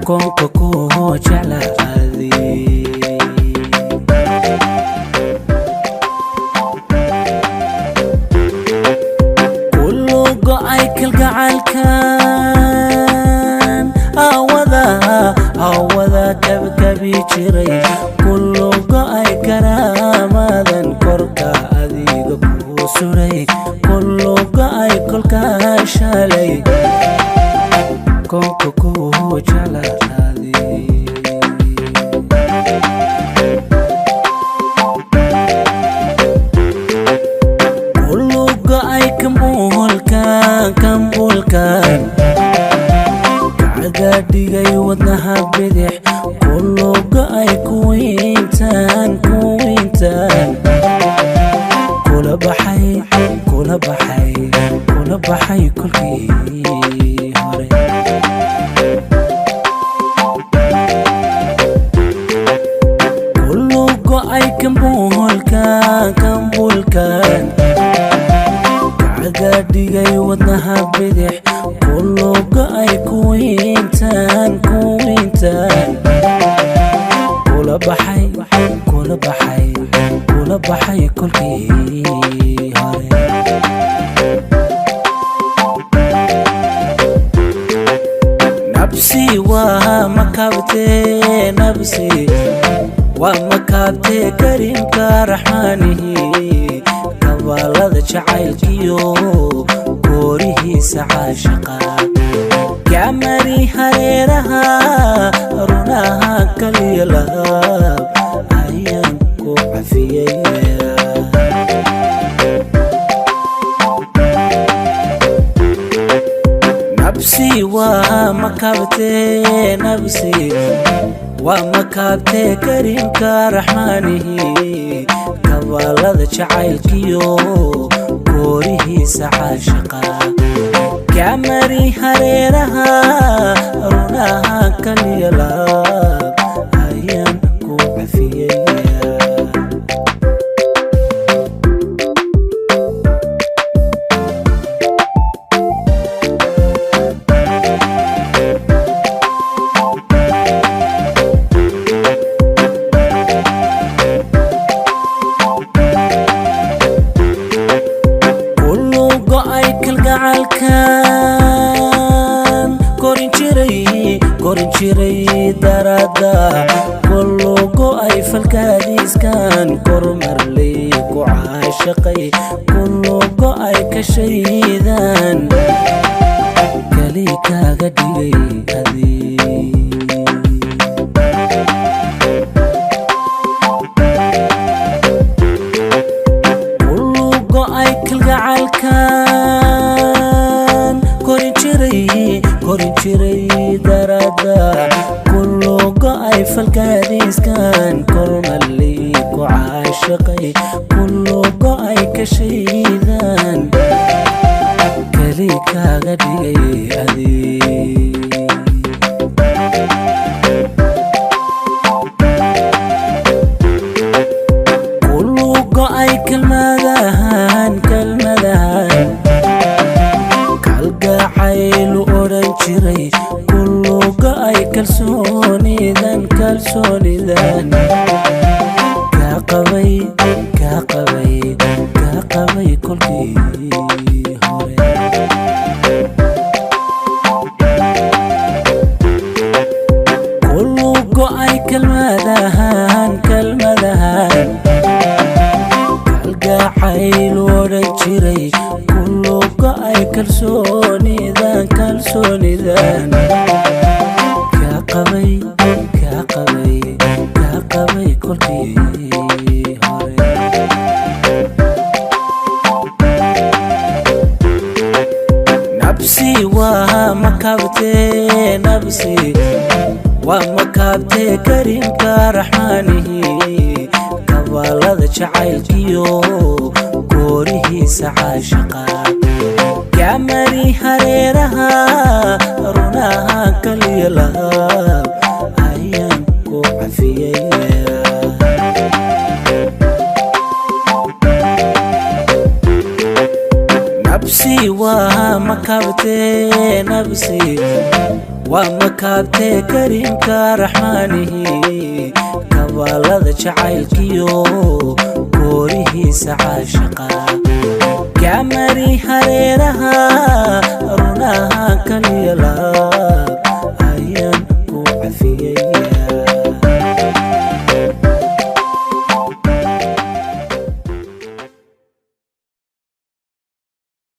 Koonka ku jeclaaday. Kullu go'ay kalgacalkan awada awada kabkabi jiray, kullu go'ay karaamadan korka adiga kuu suray, kullu go'ay kolkaa shalay koonka ku jeclaaday. Kullu go'ay kambuulkan kambuulkan kacaga dhigay wadnaha bidix, kullu go'ay kuwiintan kuwiintan kula baxay kula baxay kula baxay kolkii hore. Kullu go'ay kambuulkan kambuulkan kacaga dhigay wadnaha bidix, kullu go'ay kuwiintan kuwiintan kula baxay kula baxay kula baxay kolkii hore. Nabsi waa makabtee, nabsi waa makaabtee kariimka raxmaanihi, kabaalada jacaylkiyo koorihiisa caashaqa gamari hareeraha runaha kaliya laab ayaan ku cafiyaya. Nabsi waa makaabtee, nabsi waa makaabtee kariimka raxmaanihi, kabaalada jacaylkiyo koorihiisa caashaqa gamari hareeraha runaha kaliya laab ayaan ku cafiyaya. Kullu go'ay kalgacalkan korin jiray korin jiray darada, kullu go'ay falkaadiiskan kormarley ku caashaqay, kullu go'ay kashaydan kali kaaga dhigay adii. Kullu go'ay kalgacalkan korin jiray korin jiray darada, kullu go'ay falkaadiiskan kormaley ku caashaqay, kullu go'ay kashaydan kali kaaga dhigay adii. Kullu go'ay kelmadahan kelmadahan kalgacaylu odhan jiray, kullu go'ay kalsoonidan kalsoonidan kaa qabay kaa qabay kaa qabay kolkii hore. Kullu go'ay kelmadahan kelmadahan kalgacaylu odhan jiray, kullu go'ay kalsoonidan kalsoonidan kaa qabay kaa qabay kaa qabay kolkii hore. Nabsi waa makaabtee, nabsi waa makaabtee kariimka raxmaanihi, kabaalada jacaylkiyo koorihiisa caashaqa gamari hareeraha runaha kaliya laab ayaan ku cafiyaya. Nabsi waa makaabtee. Nabsi waa makaabtee kariimka raxmaanihi, kabaalada jacaylkiyo koorihiisa caashaqa, gamari hareeraha.